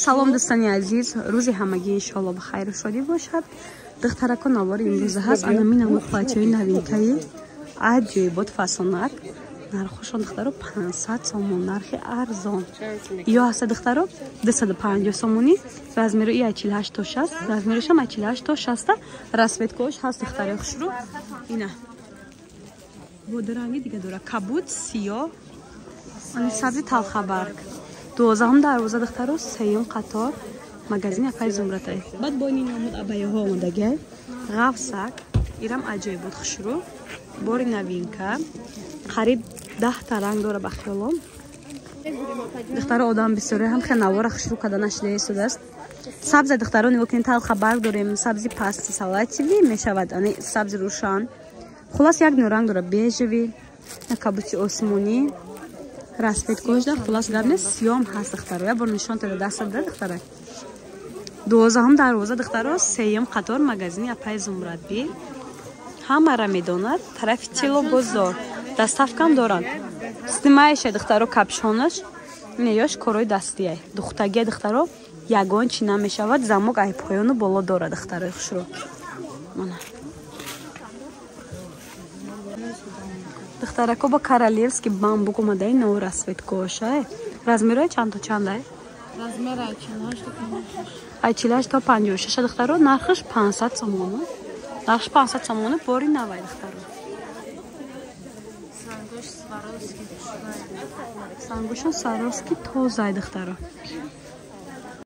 Салом, дӯстони азиз, рӯзи ҳамагӣ иншоалло ба хайру шодӣ бошад. Духтарако, навори имрӯза ҳаст анамин намуд платьяи новинкаи аҷоибот, фасонак. Нархошон, духтаро, 500 сомон, нархи арзон. Ё ҳаста, духтаро, 250 сомонӣ. Размеру и 48 то 60, размерушам 48 то 60. Расцветкош ҳаст, духтарои хушрӯ. Ина бодранги дига дора, кабуд, сиёҳ, ани сабзи талхабарг. 12-ум дарвоза, духтаро, сеюм қатор, магазини апаи Зумратай. Баъд бо ин намуд абаяҳо омодагиай, ғафсак. Ирам аҷоибот, хушрӯ, бори новинка, қариб 10-та ранг дора ба хиёлом. Духтаро, одам бисёре ҳам хел навора хушрӯ карда нашида истодааст. Сабза, духтаро, нигоҳ кунед, талха барг дорем, сабзи пасти салатовый мешавад, ани сабзи рӯшан. Хулас, як нӯ ранг дора, бежевый, кабути осмонӣ, расцветкошда. Хулас, гап нест, сиём ҳаст, духтаро. Як бор нишон тада даста да, духтара. 12-ум дарвоза, духтаро, сеюм қатор, магазини апаи Зумрадби, ҳамара медонад, тарафи Тило бозор. Доставкам доранд. Снимаеша, духтаро, капюшонаш не ёш, корои дастия, духтагия, духтаро, ягон чи намешавад. Замок ай поёну боло дорад, духтарои хушрӯ. Мана, духтарако, ба королевский бамбук омадаи, нов расцветкошай. Размерои чанд то чандай? Ай 48 то 56, духтаро. Нархаш 500 сомону, нархаш 500 сомону, бори навай, духтаро. Сангошон Сваровски тозай, духтаро.